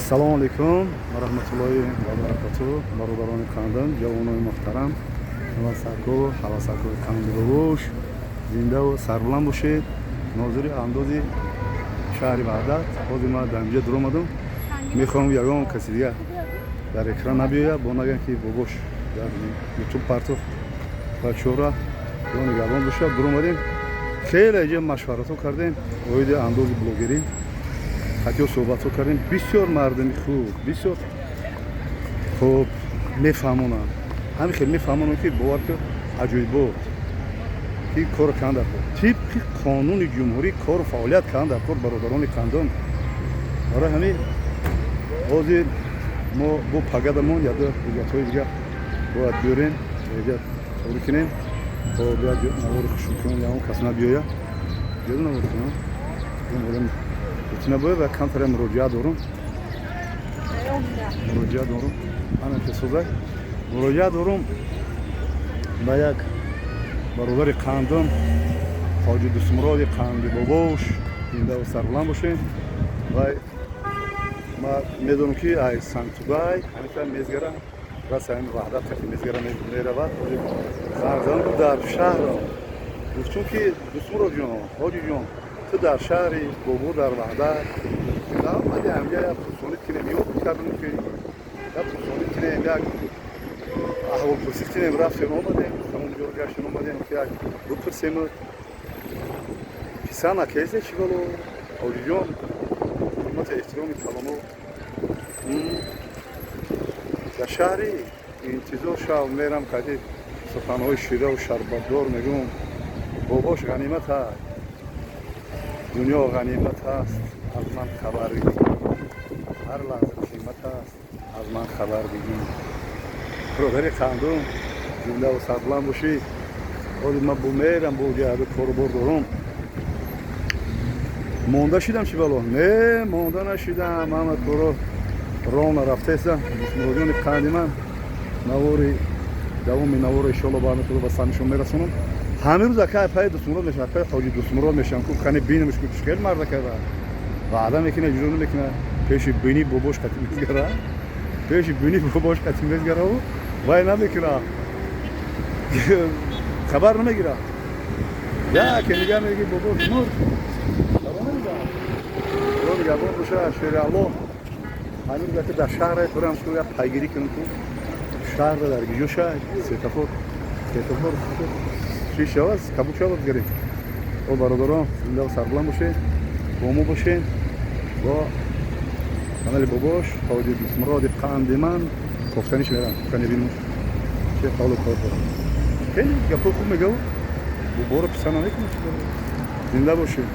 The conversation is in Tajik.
Ассалому алайкум ва раҳматуллоҳи ва баракатуҳ, бародарони қандам, ҷавонони муҳтарам, ҳавасако, ҳавасакои қандибобош, зиндаву сарбуланд бошед. Нозири андози шаҳри Ваҳдат, ҳозир ман дар инҷа дуромадам, мехоҳам ягон каси дига дар экран набиёяд, бо нагӯянд, ки бобош дар Ютуб партофт ва чора нигаҳбон бошад. Дуромадем, хеле иҷа машваратҳо кардем оиди андози блогерӣ, ҳатто суҳбатҳо кардем. Бисёр мардами хуб, бисёр хуб мефаҳмонанд, ҳамин хел мефаҳмонанд, ки бовар ки аҷоибот, ки кор кан дар кор, тибқи қонуни ҷумҳурӣ кору фаъолият кан дар кор, бародарони қандон. Барои ҳамин ҳозир мо бо пагадамон яду ҳуҷҷатҳои дига бояд биёрем, иҷа торӣ кунем, то бояд навори хушм кунем, ягон кас набиёяд, ҷоду навор кунам набояд. Ва камтаре муроҷиат дорум, муроҷиат дорум, ана кесозак, муроҷиат дорум ба як бародари қандум, Ҳоҷи Дустмуроди қанди бобош, зиндаву сарбуланд бошем. Вай ма медонам, ки ай Сангтудай ҳамита мезгара, раса ҳами Ваҳдат кати мезгара, меравад. Занг задам, дар шаҳрам. Гуфтум, ки Дустмурод ҷон, ҳоҷи ҷон, ту дар шаҳри, бобо дар Ваҳдат, омади ҳамҷа, як пурсонӣ кунем, ёд кардем, ки як пурсонӣ кунем, як аҳволпурсӣ кунем. Рафтем, омадем, ҳамон ҷо гаштем, омадем, ки як бипурсем, писа накезе чӣ бало. Ҳоҷиҷон, ҳурмати эҳтироми каломо, дар шаҳри интизор шав, мерам, кади суханҳои шираву шарбатдор мегӯм. Бобош ғанимат аст, дунё ғанимат аст, аз ман хабар бигир, ҳар лаҳза қимат аст, аз ман хабар бигир. Бародари қандум, зиндаву сарбуланд бошӣ. Ҳозир ман бо мерам, бо ҷаҳду корубор дорум. Монда шидам, чӣ бало? Не, монда нашидам, ҳама коро рона рафтаестам. Дустмуроҷони қанди ман, навори давоми наворо иншоалло ба ҳамин ба самишон мерасонам. Ҳамин рӯз акай паи Дустмурод мешавам, паи ҳоҷи Дустмурод мешавам, ку кани бинамш, ку хел мардака ваъда мекуна, иҷро намекуна. Пеши бини бобош қати мезгара, пеши бини бобош қати мезгараву вай намекуна, хабар намегира. Яке нига меги, бобош мурд, хабар намедиҳад. Худо нигаҳбон боша, шери Аллоҳ. Ҳамин рӯз дар шаҳре бурам, ку як пайгирӣ кунам, ку шаҳрда дар гиҷо шай светофор, светофор чӣ шавад, кабуд шавад, гарем. О бародарон, зиндаву сарбуланд бошед, бо мо бошед, бо канали бобош Ҳоҷи Дустмуроди қанди ман. Кофтаниш мерам, кани бинуш че ҳолу кор дорам. Хеле гапҳои хуб мегаву, боборо писа намекунад. Зинда бошед.